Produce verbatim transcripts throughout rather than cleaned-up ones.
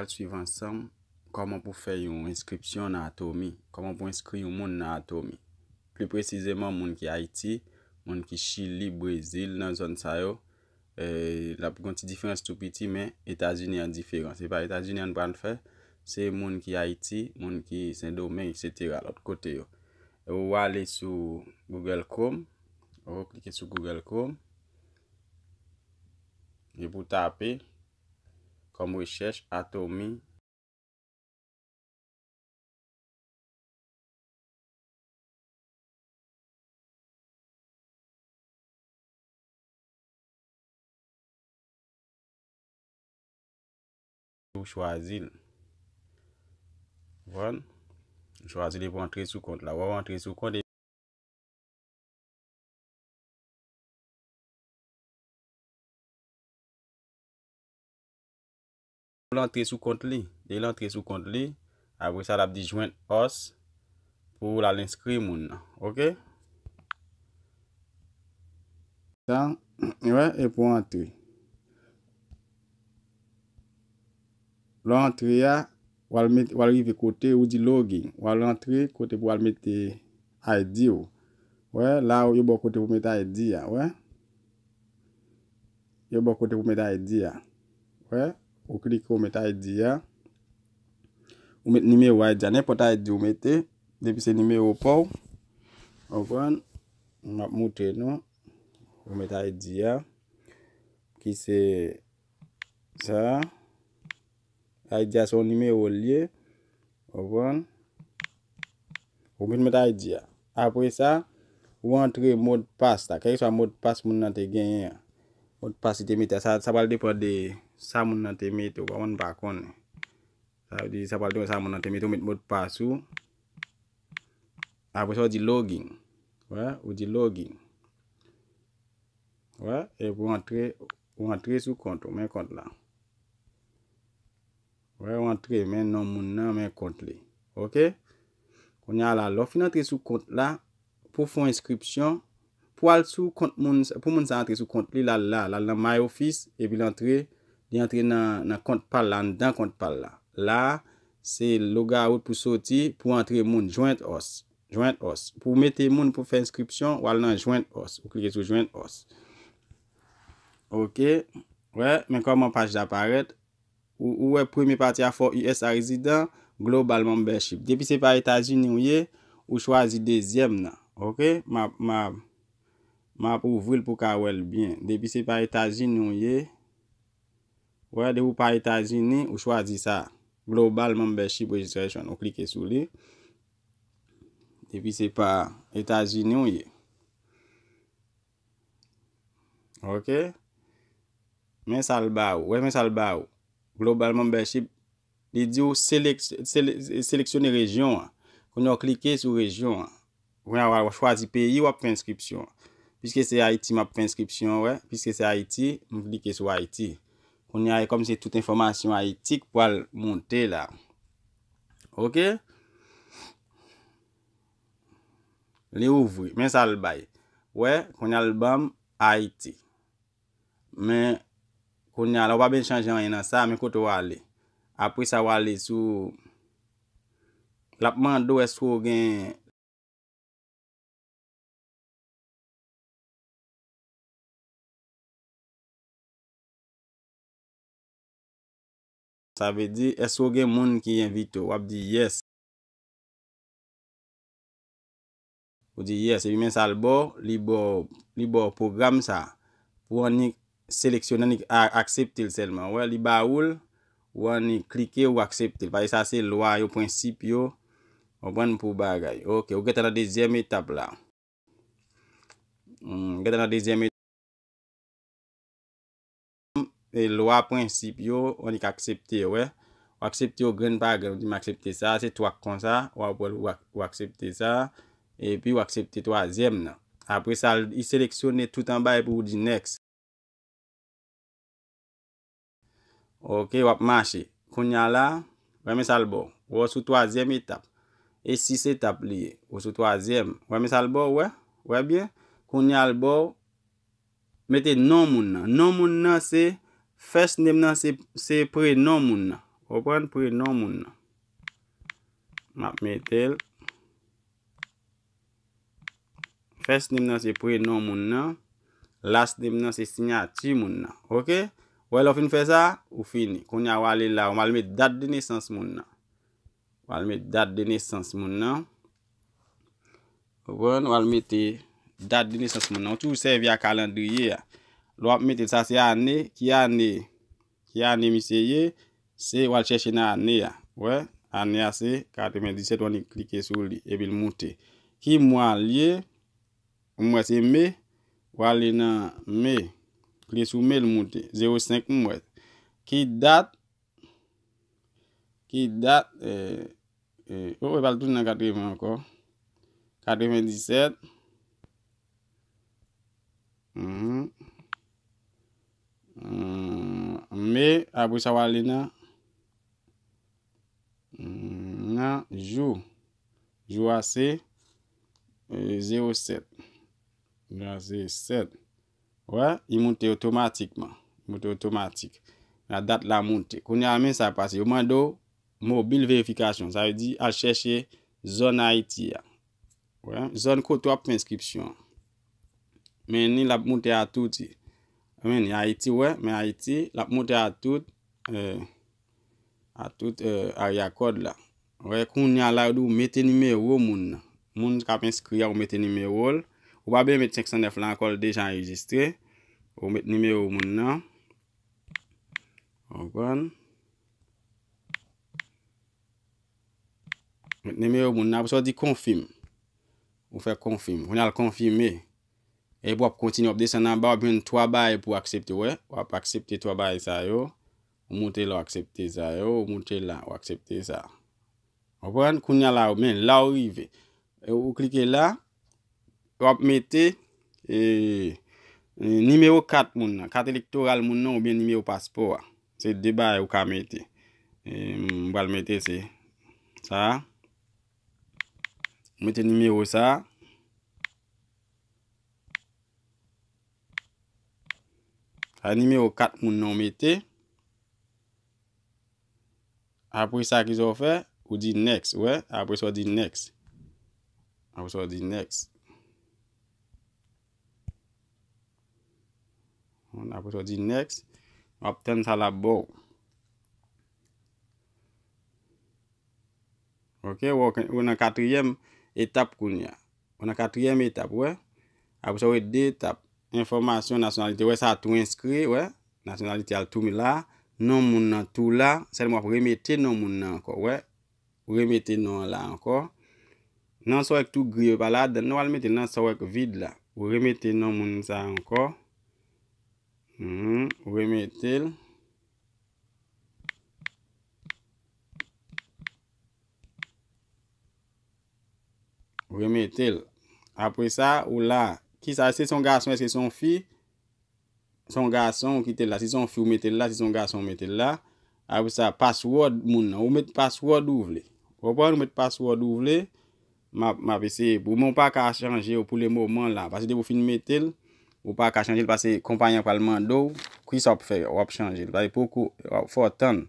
Al swiv ansanm kòman pou fè yon enskripsyon nan Atomi, kòman pou enskri yon moun nan Atomi. Pli presizeman, moun ki Ayiti, moun ki Chili, Brezil, nan zòn sa yo. E, l ap gen yon ti diferans tou piti, men Etazini an diferan. Se pa Etazini an n pral fè, se moun ki Ayiti, moun ki Sendomeng, etsetera, lòt kote yo. E ou ale sou Google Chrome, ou klike sou Google Chrome, epi w tape kòm rechèch Atomi. Ou chwazi l. Konprann? Ou chwazi l epi w antre sou kont la. Wè, w antre sou kont. L antre sou kont li. Lè l antre sou kont li, apre sa, l ap di jwenn os pou l al enskri moun nan. Oke? Sa, wè, epi w antre. Lè w antre a, w al met, w al rive kote ou di login. W al antre kote pou w al mete I D ou. Wè, la yo ba w kote pou mete I D a, wè. Yo ba w kote pou mete I D a. Wè, ou klike ou mete I D a. Ou met nimewo I D a, nenpòt I D ou mete, depi se nimewo pa w. Ou konprann? M ap moutre nou. Ou mete I D a. Ki se sa. I D a se yon nimewo l ye. Ou konprann? Ou vin met I D a. Apre sa, ou antre modpas la. Kèlkeswa modpas moun nan te genyen an. Modpas li te mete a. Sa, sa pral depann de sa moun nan te mete. Ou konprann? M pa konnen. Sa vle di, sa pral depann sa moun nan te mete. Ou met modpas ou. Apre sa, ou di login. Wè, ou di login. Wè, epi w antre, w antre sou kont ou, men kont la. Wè, w antre, men non moun nan, men kont li. Oke? Kounye a la, lè w fin antre sou kont la, pou w fè yon enskripsyon, pou w al sou kont moun, pou moun sa antre sou kont li, l al la, l al nan My Office, epi l antre, li antre nan, nan kont pa l la, anndan kont pa l la. La, se logout pou soti, pou antre moun, jwenn os. Jwenn os. Pou w mete moun pou fè enskripsyon, w al nan jwenn os. Ou klike sou jwenn os. Oke. Wè, men kòman paj la parèt. Ou, ou wè premye pati a for U S a rezidan, global membership. Depi se pa Etazini ou ye, ou chwazi dezyèm nan. Oke? M ap, m ap, m ap ouvri l pou w ka wè l byen. Depi se pa Etazini ou ye, wè, depi w pa Etazini, ou chwazi sa. Global membership registration. Ou klike sou li. Depi se pa Etazini ou ye. Oke? Men sa l ba ou. Wè, men sa l ba ou. Global membership, li di w selek-, sele-, seleksyone rejyon an. Kounye a w klike sou rejyon an. Kounye a w chwazi peyi w ap fè enskripsyon an. Piske se Ayiti, m ap fè enskripsyon an, wè. Piske se Ayiti, m klike sou Ayiti. Kounye a, e kòmsi tout enfòmasyon Ayiti k pral monte la. Oke? Li ouvri. Men sa l bay. Wè, kounye a l ban m Ayiti. Men, kounye a la, w pa bezwen chanje anyen nan sa, men kote w ale. Apre sa, w ale sou, l ap mande w èske w gen Sa vle di, èske w gen moun ki envite w? W ap di yes. Ou di yes, epi men sa l ba w, li ba w, li ba w pwogram sa. Pou w annik seleksyone, annik a-, aksepte l sèlman. Ou wè, li ba ou l, ou annik klike, ou aksepte l. Paske sa se lwa yo, prensip yo. Konprann pou bagay. Oke, ou gentan nan dezyèm etap la. Hmm, gentan nan dezyèm etap. E lwa, prensip yo, ou annik aksepte yo, wè. Ou aksepte yo grenn pa grenn. Ou di, "M aksepte sa, se twa k konsa." W ap wè l, ou ak-, ou aksepte sa. Epi ou aksepte twazyèm nan. Apre sa, li seleksyone tout anba epi ou di next. Oke, w ap mache. Kounye a la, wè men sa l ba w. Ou sou twazyèm etap. E sis etap li ye. Ou sou twazyèm. Wè men sa l ba w, wè? Wè byen? Kounye a l ba w, mete non moun nan. Non moun nan se, first name nan se, se prenon moun nan. Ou konprann? Prenon moun nan. M ap mete l. First name nan se prenon moun nan. Last name nan se siyati moun nan. Oke? Ou wè, lè w fin fè sa, ou fini. Kounye a, w ale la, w al met dat de nesans moun nan. W al met dat de nesans moun nan. Ou konprann? W al mete dat de nesans moun nan. Ou toujou sèvi a kalandriye a. Lè w ap mete l, sa se ane. Ki ane? Ki ane misye ye? Se, w al chèche nan ane a. Wè, ane a se katrevendisèt, w annik klike sou li, epi l moute. Ki mwa l ye? M wè se me. W ale nan me. Klike sou me, l moute. Zewo senk m wè. Ki dat? Ki dat? Eh, eh, oh, e pa l tounen nan katreven ankò. Katrevendisèt. Mhm. Mm, me, apre sa, w ale nan, mm, nan jou. Jou a se, eh, zewo sèt. Jou a se sèt. Wè, li moute otomatikman. Li moute otomatik. La dat la moute. Kounye a, men sa pase. Yo mande w mobil verifikasyon. Sa vle di, al chèche zòn Ayiti a. Wè, zòn kote w ap fè enskripsyon an. Men ni l ap moute a tout. Men ni Ayiti, wè, men Ayiti, l ap moute a tout, eh, a tout, eh, area code la. Wè, kounye a la, yo di w mete nimewo moun nan. Moun k ap enskri a, ou mete nimewo l. Ou pa bezwen met senk san nèf la ankò, l deja anrejistre. Ou met nimewo moun nan. Ou konprann? Met nimewo moun nan, apre sa w di konfime. Ou fè konfime. Kounye a l konfime. Epi w ap kontinye, w ap desann anba, w ap jwenn twa bagay pou w aksepte, wè. W ap aksepte twa bagay sa yo. Ou moute la, w aksepte sa yo. Ou moute la, w aksepte sa. Konprann? Kounye a la, men la w rive. E ou klike la, w ap mete, e, e, nimewo kat moun nan, kat elektoral moun nan oubyen nimewo paspò a. Se de bagay ou ka mete. E, m pral mete se sa. Mete nimewo sa. Sa nimewo kat moun nan w mete. Apre sa, kisa w fè? Ou di next, wè. Apre sa, w di next. Apre sa, w di next. Apre sa, w di next. W ap tann sa l ap ba w. Ok, ou, ou nan katriyèm etap kounye a. Ou nan katriyèm etap, wè. Apre sa, ou wè de etap. Enfòmasyon, nasyonalite, wè, sa tou enskri, wè. Nasyonalite a tou la. Non moun nan tou la. Sèlman w ap remete non moun nan ankò, wè. Ou remete non an la ankò. Nan sa w wè k tou gri yo pa ladan, non, w al mete nan sa w wè k vid la. Ou remete non moun sa ankò. Mhm, ou remete l. Ou remete l. Apre sa, ou la. Kisa, èske se yon gason, èske se yon fi? Se yon gason, ou kite l la. Si se yon fi, ou mete l la. Si se yon gason, ou mete l la. Apre sa, password moun nan. Ou met password ou vle. Ou konprann? Ou met password ou vle. M ap, m ap eseye pou, men ou pa ka chanje yo pou le moman la. Paske depi ou fin mete l, ou pa ka chanje l paske konpayi an pral mande w kisa w ap fè, w ap chanje l. Paske poko, w ap fè w tann.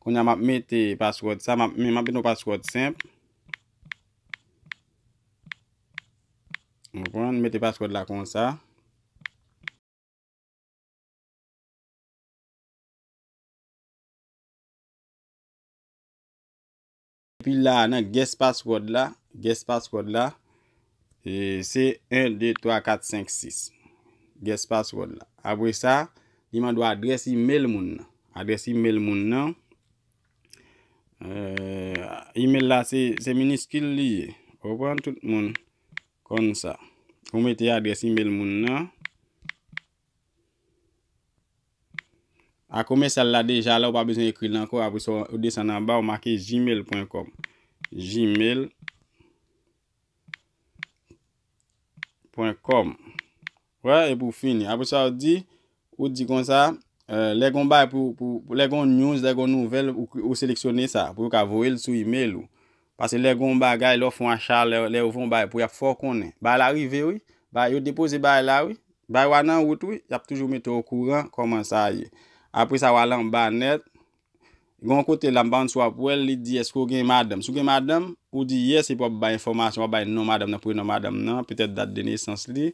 Kounye a m ap mete password sa, m ap, men m ap mete yon password senp. Ou konprann? Mete password la konsa. Epi la, nan guess password la, guess password la, e, se en, de, twa, kat, senk, sis. Guess password la. Apre sa, li mande w adrès email moun nan. Adrès email moun nan. Eh, email la, se, se miniskil li ye. Ou konprann? Tout moun konn sa. Ou mete adrès email moun nan. A komèsyal la deja la, ou pa bezwen ekri l ankò. Apre sa, ou desann anba, ou make gmail pwen kòm. Gmail pwen kòm. Wè, epi w fini. Apre sa, ou di, ou di konsa, eh, lè gon bagay pou, pou, pou, lè gon news, lè gon nouvèl, ou, ou seleksyone sa, pou yo ka voye l sou email ou. Paske lè gon bagay, lè w fè yon acha, lè, lè yo fè yon bagay pou y ap fè w konnen. Bagay la rive, wi. Bagay yo depoze bagay la, wi. Bagay yo nan wout, wi. Y ap toujou mete w okouran kòman sa ye. Apre sa, w al anba nèt. Gen yon kote la, m pa konn si w ap wè l, li di, èske w gen madanm? Si w gen madanm, ou di yes, epi w ap bay enfòmasyon, w ap bay non madanm nan, prenon madanm nan, petèt dat de nesans li.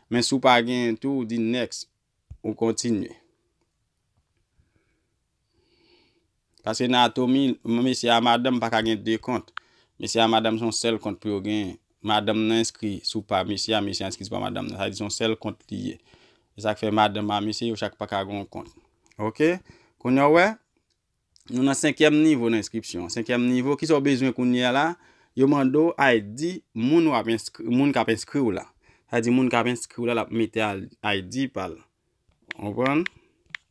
Men si w pa genyen tou, ou di next, ou kontinye. Paske nan Atomi, mesye a madanm pa ka gen de kont. Mesye a madanm se yon sèl kont pou yo genyen. Madanm nan enskri sou pa mesye a, mesye a enskri sou pa madanm nan. Sa vle di se yon sèl kont li ye. Se sa k fè madanm a mesye yo chak pa ka gen yon kont. Oke? Kounye a w wè, nou nan senkyèm nivo nan enskripsyon. Senkyèm nivo, kisa w bezwen kounye a la? Yo mande w I D moun w ap enskri, moun k ap enskri w la. Sa vle di moun k ap enskri w la, l ap mete I D pa l. Konprann?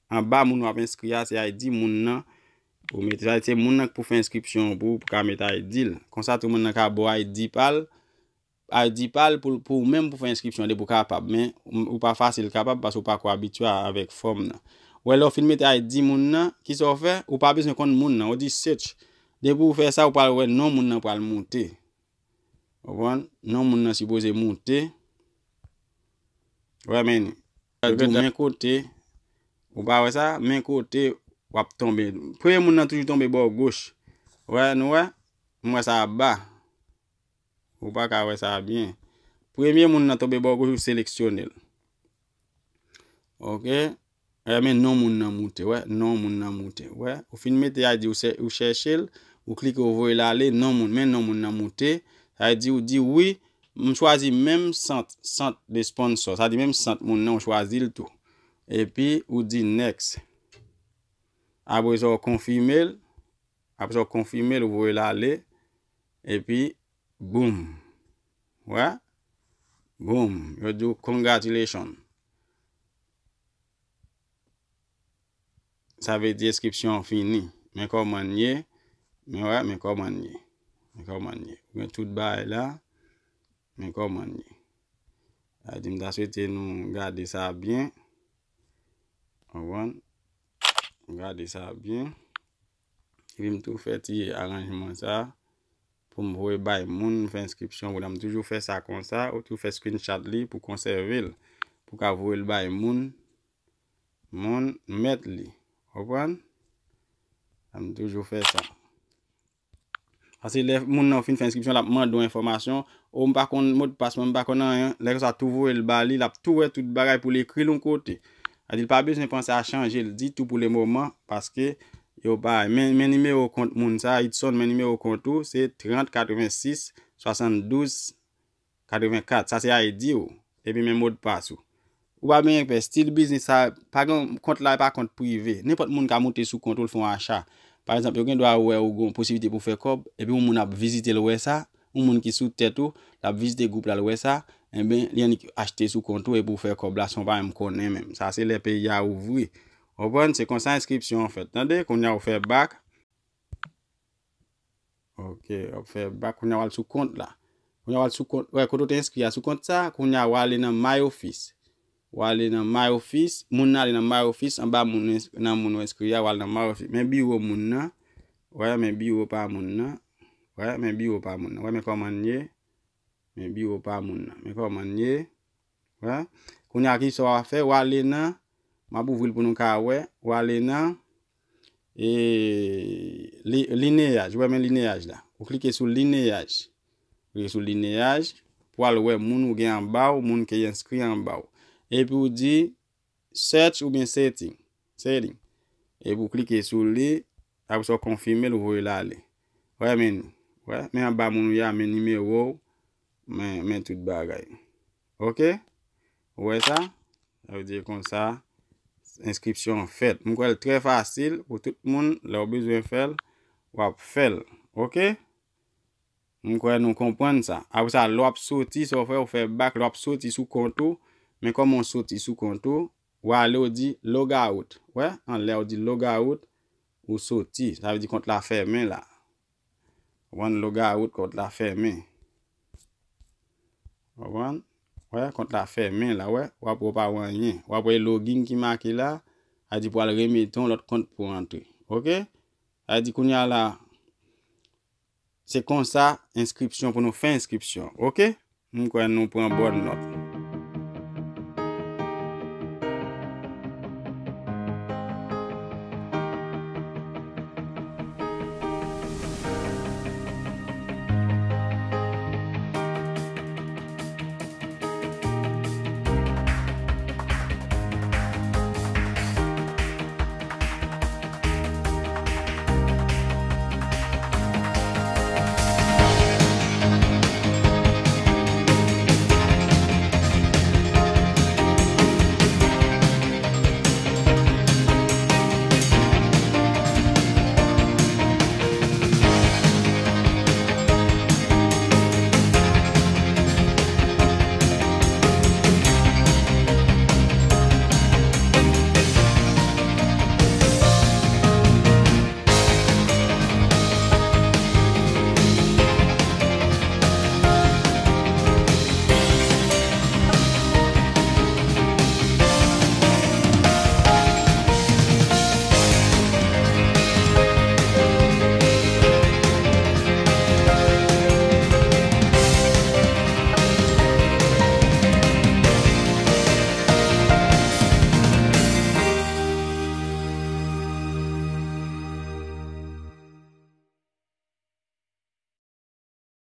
Anba moun w ap enskri a, se I D moun nan. Ou mete, sa vle di se moun nan k pou fè enskripsyon an pou ou, pou ka mete I D l. Konsa, tout moun nan ka ba w I D pa l, I D pa l pou, pou ou menm pou fè enskripsyon an depi w kapab. Men, ou pa fasil kapab paske w pako abitye avèk fòm nan. Ou wè, lè w fin mete I D moun nan, kisa w fè? Ou pa bezwen konn moun nan. Ou di search. Depi w fè sa, ou pral wè non moun nan pral moute. Konprann? Non moun nan sipoze moute. Wè, men, li di w men kote. Ou pa wè sa? Men kote w ap tonbe. Premye moun nan toujou tonbe bò goch. Wè, nou wè? M wè sa aba. Ou pa ka wè sa byen. Premye moun nan tonbe bò goch, ou seleksyone l. Oke. Wè, men non moun nan moute. Wè, non moun nan moute. Wè, ou fin mete I D, ou chèche l, ou klike, ou voye l ale, non moun, men non moun nan moute. Sa vle di, ou di wi, m chwazi menm sant, sant de sponsor. Sa vle di menm sant moun nan, ou chwazi l tou. Epi, ou di next. Apre sa, ou konfime l. Apre sa, ou konfime l, ou voye l ale. Epi, boom. Wè? Boom. Yo di w congratulations. Sa vle di enskripsyon an fini. Men kòman l ye. Men wè, men kòman l ye. Men kòman l ye. Ou gen tout bagay la. Men kòman l ye. Sa vle di m ta swete nou gade sa byen. Konprann? Gade sa byen. Epi m tou fè ti aranjman sa pou m voye bay moun, m fè enskripsyon pou la. M toujou fè sa konsa, ou tou fè screenshot li pou konsève l, pou ka voye l bay moun, moun mèt li. Konprann? M toujou fè sa. Paske lè moun nan fin fè enskripsyon, l ap mande w enfòmasyon. O, m pa konn modpas mwen, m pa konn anyen. Lè konsa, tou voye l ba li, l ap tou wè tout bagay pou l ekri l yon kote. Sa di l pa bezwen panse a chanje l ditou pou le moman, paske yo pa. Men, men nimewo kont moun sa, Hudson, men nimewo kont ou, se trant katrevensis swasanndouz katrevenkat. Sa se I D ou. Epi men modpas ou. Ou pa benyen pè. Stil biznis sa, pa gen kont la, e pa kont prive. Nenpòt moun ka moute sou kont ou, l fè yon acha. Pa egzanp, yo gen dwa wè ou gen yon posiblite pou fè kòb, epi yon moun ap vizite l wè sa, yon moun ki sou tèt ou, l ap vizite gwoup la, l wè sa, enben, li annik achte sou kont ou epi w fè kòb la san w pa menm konnen menm. Sa se lè peyi a ouvri. Konprann? Se konsa enskripsyon an fèt. Tande? Kounye a w fè bak. Ok, w ap fè bak. Kounye a w al sou kont la. Kounye a w al sou kont, wè, kote w te enskri a sou kont sa, kounye a w ale nan My Office. W ale nan My Office, moun nan ale nan My Office, anba moun ens-, nan moun w enskri a, w al nan My Office. Men biwo moun nan. Wè, men biwo pa moun nan. Wè, men biwo pa moun nan. Wè, men kòman l ye. Men biwo pa moun nan. Men kòman l ye. Wè. Kounye a, kisa w a fè? W ale nan, m ap ouvri l pou nou ka wè. W ale nan, e, li-, lineyaj. Wè, men lineyaj la. Ou klike sou lineyaj. Klike sou lineyaj. Pou al wè moun ou gen anba w, moun ki enskri anba w. Epi ou di, search oubyen setting. Setting. Epi w klike sou li, apre sa w konfime l, ou voye l ale. Wè, men, wè, men anba moun ou ye a, men nimewo w, men, men tout bagay. Ok? Ou wè sa? Sa vle di konsa, enskripsyon an fèt. M kwè l trè fasil pou tout moun, lè w bezwen fè l, w ap fè l. Ok? M kwè nou konprann sa. Apre sa, lè w ap soti, sa w fè, ou fè bak, lè w ap soti sou kont ou, men kòman w soti sou kont ou, w ale, w di log out. Wè, anlè w di log out, ou soti. Sa vle di kont la fèmen la. Konprann? Log out, kont la fèmen. Konprann? Wè, kont la fèmen la, wè. W ap wè w pa wè anyen. W ap wè login ki make la, sa vle di pou al remete yon lòt kont pou antre. Ok? Sa vle di kounye a la, se konsa enskripsyon pou nou fè enskripsyon. Ok? M kwè nou pran bòn nòt.